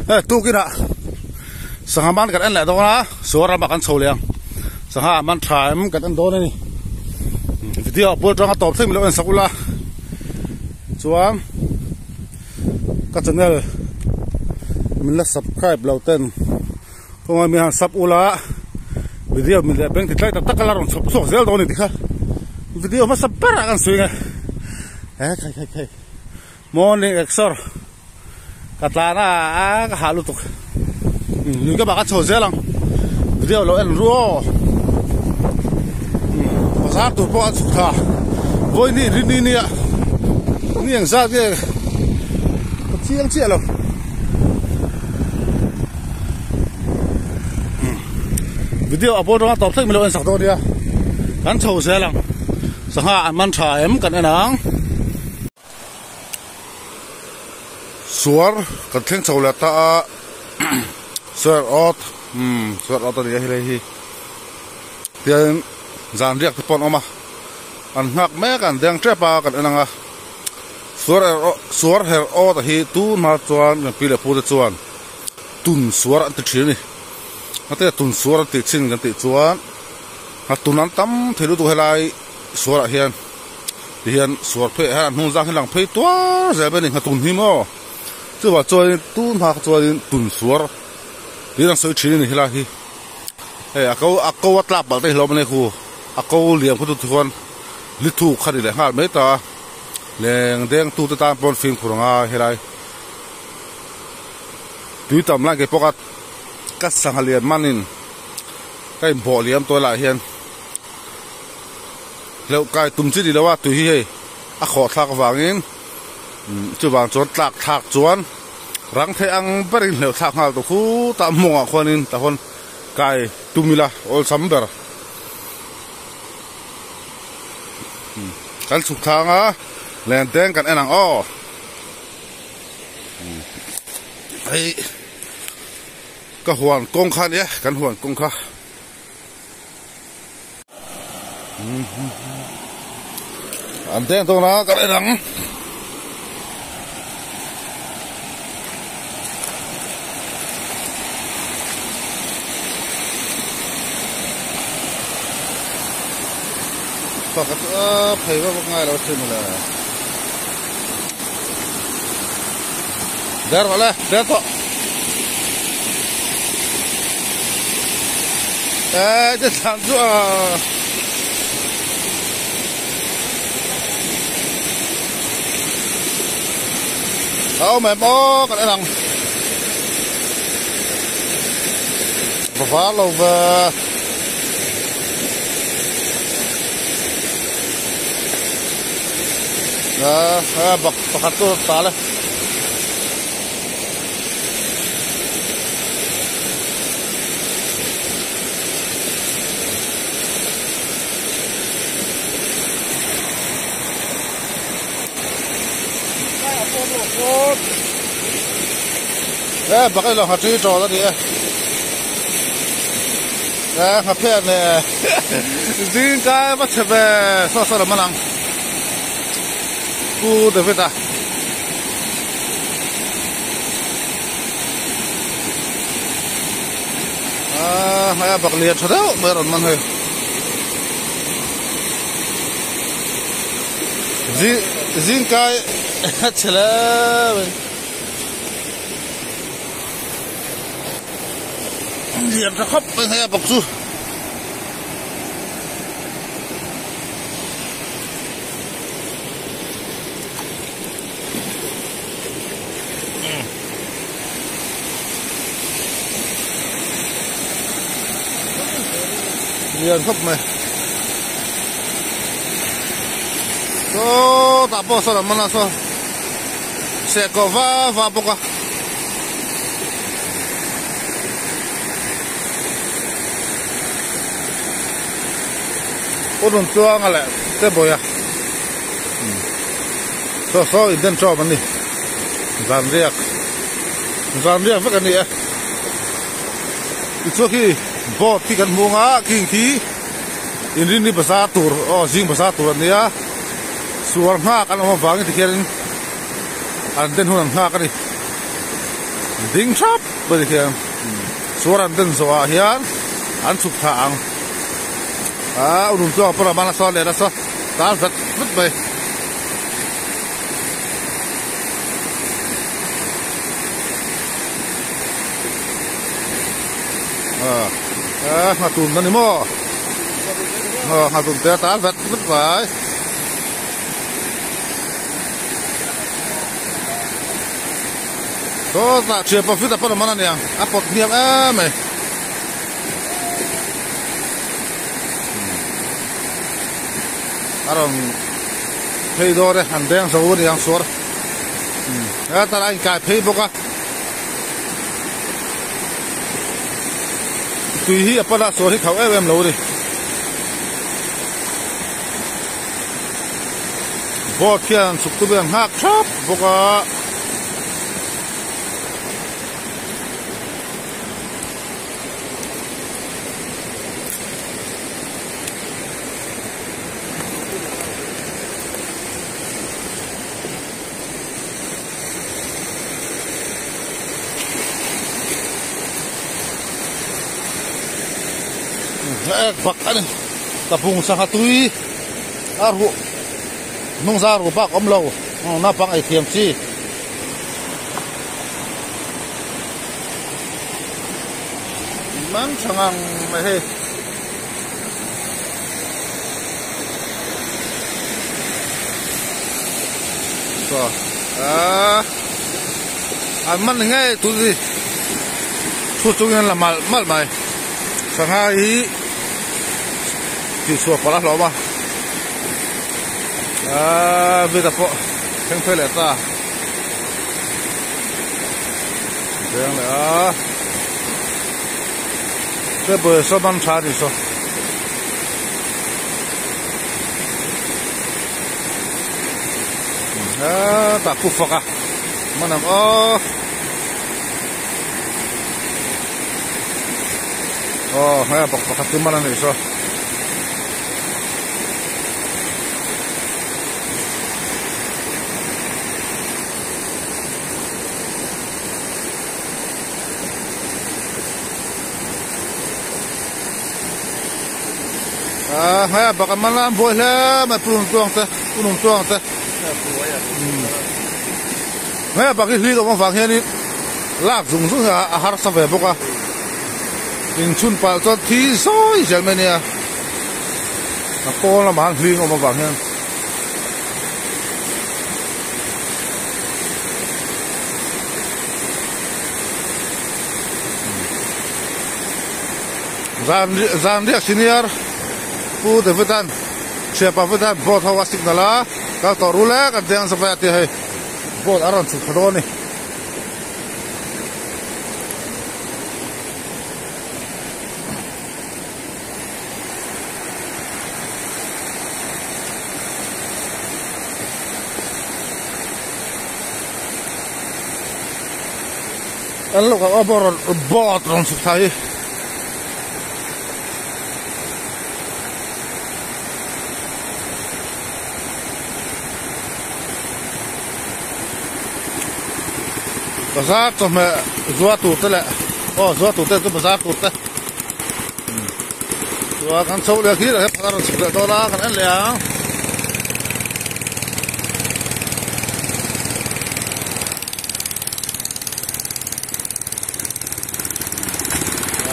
Hei tukinah sangha man kan en leh dawn a suar ramah kan chho leh ang sangha a man tha em kan en dawn a ni video ah pawl tanga tawp thleng milo en sak ula chuan ka channel min la subscribe lo ten khawngaih mi han sub ula video min leh beng ti tlai tak tak a la rawn chhawp chhuak zel dawn a ni tikha video hmasa berah kan sawi nge he khai khai khai morning exer. Ka tlan a ka hah lutuk lui ka bak a chho zel ang video lo en ru aw bazar tur pawh a chhuk tha vawi ni rin ni nia ni ang zat nge ka chiang chiah lo video a pawn ranga tawp thleng milo en sak dawn nia kan chho zel ang sangha an man tha em kan en ang. Suar kan thleng chho leh ta a suar awt umm suar awt a ni a helai hi tian zan riak te pawh an awm a an nghak mek a an deng tep a kan en ang a suar er suar her awt a hi tun hma chuan kan pi leh pu te chuan tun suar an ti thin a ni hate tun suar an tih chin kan tih chuan nghatun an tam thei lutuk helai suar ah hian. Tihian suar phei ah hian an hnung zang hi lang phei tuar zel mai a ni nghatun hi maw chuvah chuanin tun hma kha chuanin tun suar tiin an sawi thin a ni helai hi hei a ko a ko a tlak palh te hi hlawm a ni khu a ko liam kha chu chuan li thuk kha ni leh nghal mai ta a leng deng tu te tan pawn fimkhur a ngai helai tui tam lai ke pawh ka ka sangha lian manin ka inbawh liam tawh lai hian. Hleuh kai tum chi ni lo a tui hi hei a khawh thlak avangin chuvang chuan tlak thlak chuan rang theih ang berin hleuh thlak nghal tawh khutah mawngah khuanin tah huan kai tum ila awlsam ber kan chhuk thlang a len teng kan en ang aw hei ka huan kawng kha a nia kan huan kawng kha. An deng dawn a ka en ang. Pakhat a phei vak vak ngai lo thin mawle. Der rawh le, der tawh. Ê, cái thằng chú à. Đâu mẹ bó cái này thằng. Phá lâu về. A bak pakhat chu ta le. E bak ilo ngha ṭi ṭawl a ni e. E ngha phen e zing kai va chhe ve saw saw lam a lang. Pu David a. Ah, hmai a bak lian tha deuh mai a rawn man hei. Zing zing kai a chhe le mai. Lian tha khawp mai hei a bak chu. Lian khawp mai saw tah pawh sawn an man a saw seh kawh va va bawk a. Pu rawn chuang a leh te bawi a saw saw in den tawm an ni zan riak zan riak vek a ni e tichuan khi boat khi kan hmung a khing khi inrinni bazar tur aw zing bazar tur a nia suar nghak an awm avangin tikhianin an den hun an nghak a ni. Ding thap a ni hian suar an den zawh ah hian an chhuk thla ang a unun tluang pawh a nasa leh nasa tal vet vet mai. A nghatun a ni maw nghatun te a tal vet vet mai. Sawtah thian profit a pawn a man a niang a pawt hniam em mai. A rawn phei dawn e an deng zo a niang suar hetah a inkai phei bawk a tui hi a pan a suar hi khauh em em lo a ni. Boat hian chhuk tum in an nghak thap bawk a. Ek vak a ni tlabung sangha tui a ruh hnung zar ruh bak awm lo naupang ei thiam chi. Man tha ngang mai hei. Saw ah an man ngei tu ni thu chungin an la malh malh mai sangha hi tihchhuah palh a hlawm a ah vita pawh thleng phei leh ta veng leh a table saw man tha a ni saw. Hetah pu fak a man ang aw aw hei a pakhat chu man a nih saw. Ah hei a bak a man a an buai hle mai pu Nunchuang te pu Nunchuang te hei a bak hi hli awm avang hianin lak zung zung hi a harsa ve bawk a inchhun palh chuan thi sawi zel mai ania a pawn lamah hian hling awm avang hian. Zan zan riak senior Pu Davidan Thianpa Davidan boat ho a signal a kal tawh ru lek an tih ang zawk a tia hei boat a rawn chhuk thla dawn a ni. An lo kal a rawn boat rawn chhuk thla hi. Bazar chawhmeh zuar tur te leh aw zuar tur te chu bazar tur te chuan kan chho leh khi leh he phar a rawn chhuk leh dawn a kan en leh ang.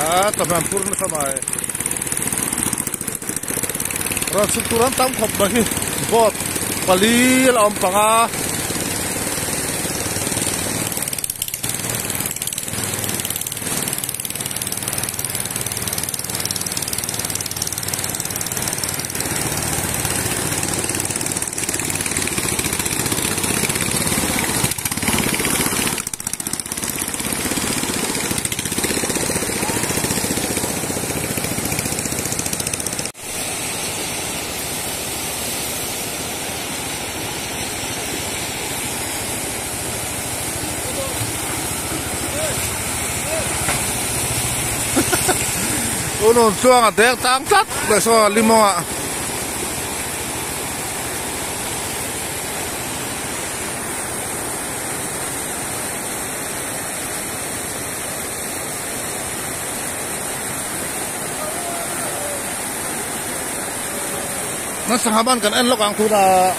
A chawhmeh an phur nasa mai rawn chhuk tur an tam khawp mai hi boat pali a awm panga. Unun chuang a dek tang tlat mai saw limawng ah. Kan sangha ban kan en lawk ang tunah.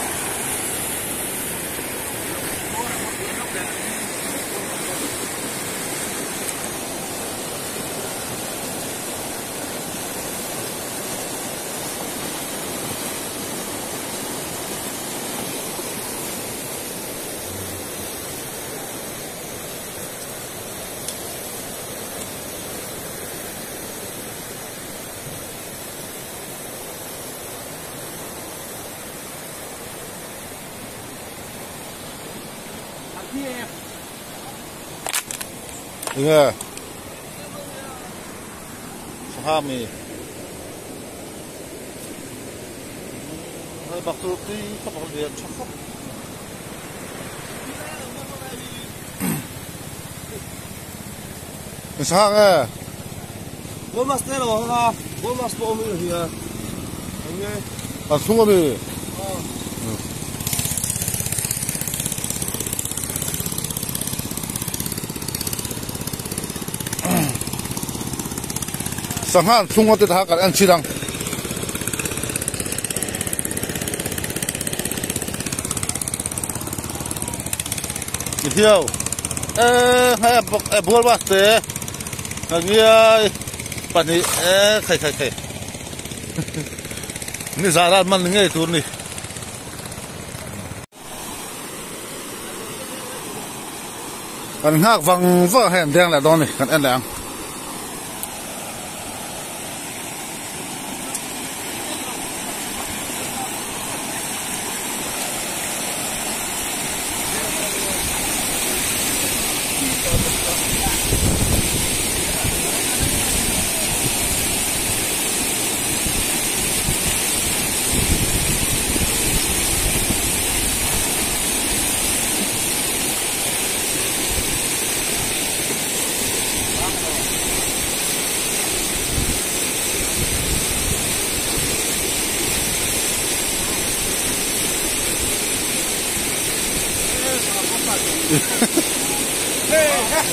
Enge sangha mi hei bak chu tui khawp ang lian tha khawp. Sangha nge? Gomas te lo hawng a, Gomas pawh awm in a hria. Enge? A chhung a mi? Sangha an thlung a te kha kan en chhin ang. Hiau e hei a bual bak te a ngiai pahnih e khai khai khai ni zah rat man ni ngei tur ni. Kan nghak vang vang a hei an deng leh dawn a ni kan en leh ang.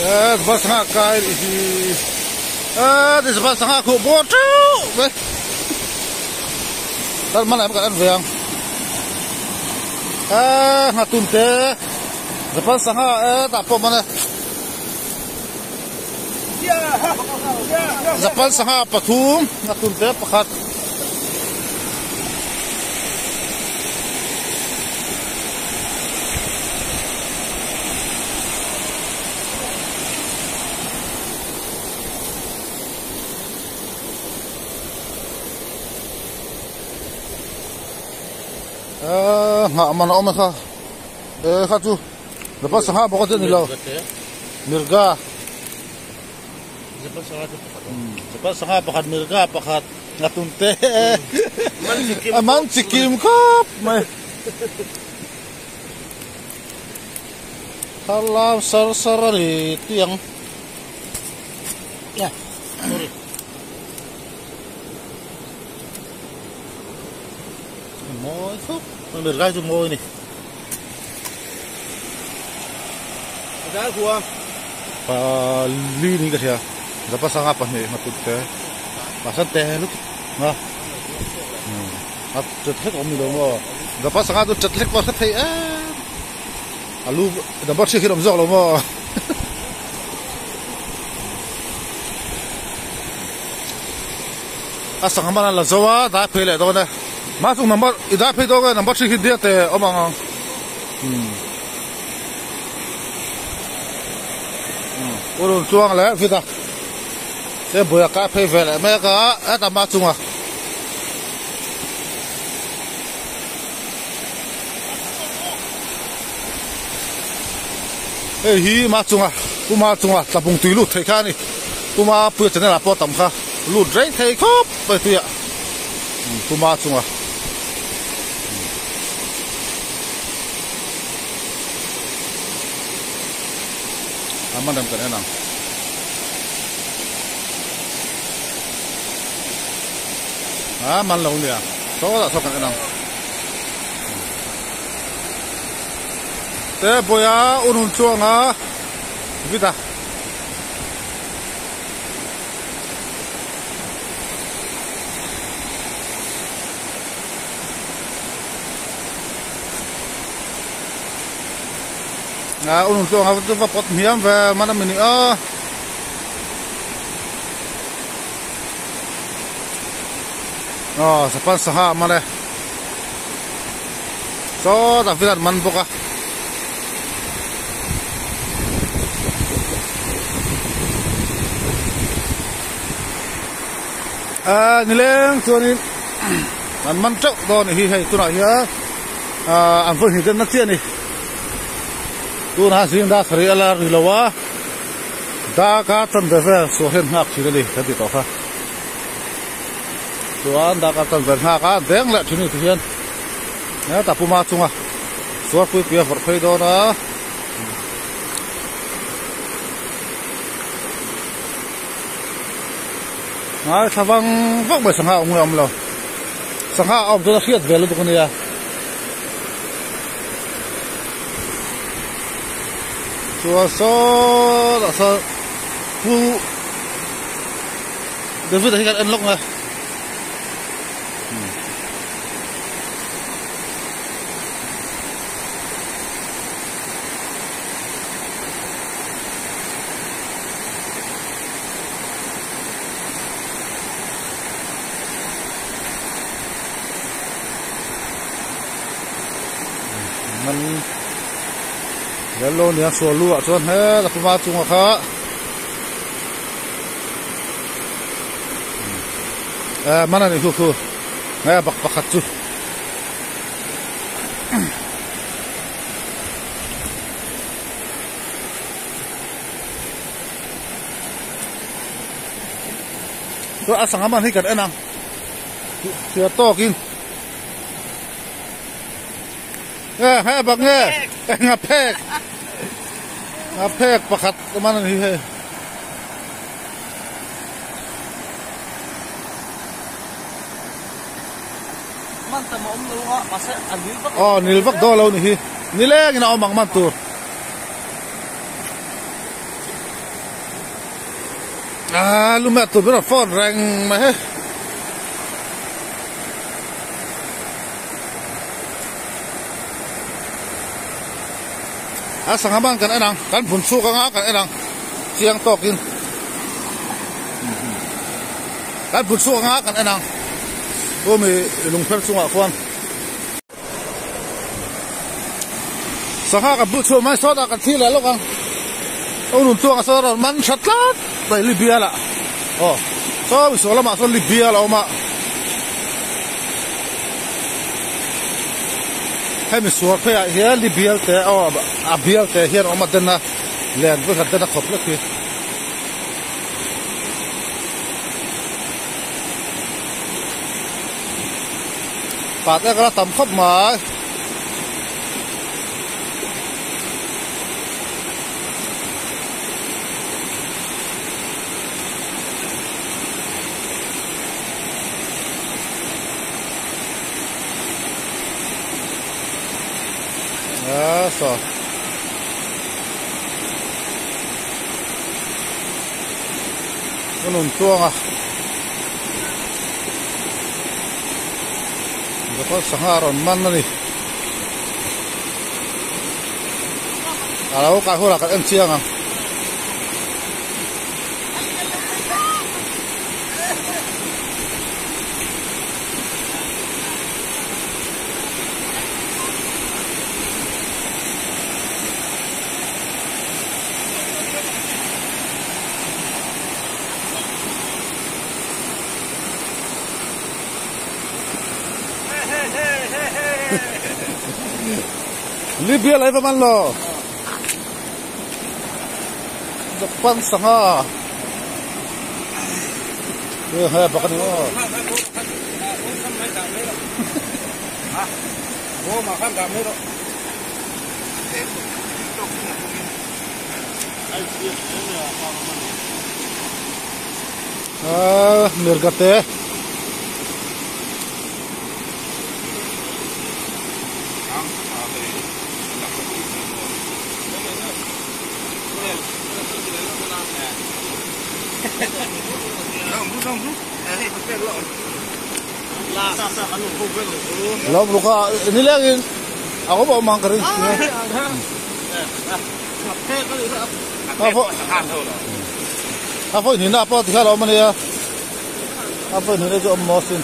Eh va sangha kai rih hi eh ti va sangha khuh bawr teuh mai tan hmanah hian kan en ve ang eh nghatun te Japan sangha eh tah pawh man e Japan sangha pathum nghatun te pakhat. Nghah man a awm a kha e kha chu Japan sangha bawk a chu a ni lo mirga Japan sangha pakhat mirga pakhat nghatun te a man chi kim khawp mai thar lam sar sar a ni tih ang. Mawi khawp mai mirga hi chu mawi a ni. Pali niin ka hria Zapa sangha pahnih hma tut te mahse te lutuk a a chat hlek a awm ni lo maw Zapa sangha chu chat hlek pawh a hre thei em a lu number three khi a awm zawk lo maw. A sangha hman a la zo a dai phei leh dawn e mah chung number i dai phei dawn nge number three khi diak te awm ang ang u rawn chuang leh vit a he buai a kai phei ve leh mek a hetah mah chunga. Hei hi ma chunga pu ma chunga tlabung tui lut thei kha a ni pu ma puia channel ah pawh tam kha lut reng thei khawp mai tuiah pu ma chunga. A man rem kan en ang. A man lo nia sawtah saw kan en ang. Te bawiha un hun chuang a vit a. A unun tluang a va pawt hmiam ve man a mi ni a. Aw Japan sangha a man e. Sawtah vin an man bawk a. Ahh nileng chuanin an man teuh dawn a ni hi hei tunah hian ahh an vawi hnih denna chiah a ni tunah zing dar sarih a la ri lo a darkar chanve vel suah hian nghak thin a ni kan tih tawh kha chuan darkar chanve nghak a deng leh thin a ni tihian hetah puma chunga suar pui pui a vawrh phei dawn a. Ngaithla vang vang mai sangha awm nge awm lo sangha a awm chuan a hriat ve lutuk ania chuan sawtah sawn pu David a hi kan en lawk nge. Man yellow nia sual lu ah chuan hel a puma chunga kha eh man a ni khu khu nge bak pakhat chu. Chuan a sangha man hi kan en ang chhiar tawkin e he bak nge nga phek nga phek pakhat a man a ni hei. Man tam a awm lo a mahse a nil vak aw nil vak dawn lo ni hi nilengin a awm ang man tur. Ah lumet tur ber a phone reng mai he. A sangha man kan en ang kan bun chhuak anga kan en ang chiang tawkin kan bun chhuak anga kan en ang chumi lungpher chungah khuan. Sangha kan bul chhuah mai sawtah kan thih leh lawk ang. Aw nun chuang a sawn a rawn man tha tlat mai Libya lah. Aw saw misual lamah sawn Libya la awm a. Hemi sual pheiah hian Libya te aw a bial te hian a awm a den a len vek a den a khawp lek hi. Pat ek a la tam khawp mai. Ah, saw. Ka nun tluang a. Japan sangha a rawn man a ni. A lo kai hunah kan en chiang ang. Libya lai va man lo Japan sangha he he bak ani aw Ah mirga te. Lo buka nilengin ako ba umang ka rin. A vawi hnihna ah pawh tikhian a awm a nia a vawi hnihna chu a awm maw sin.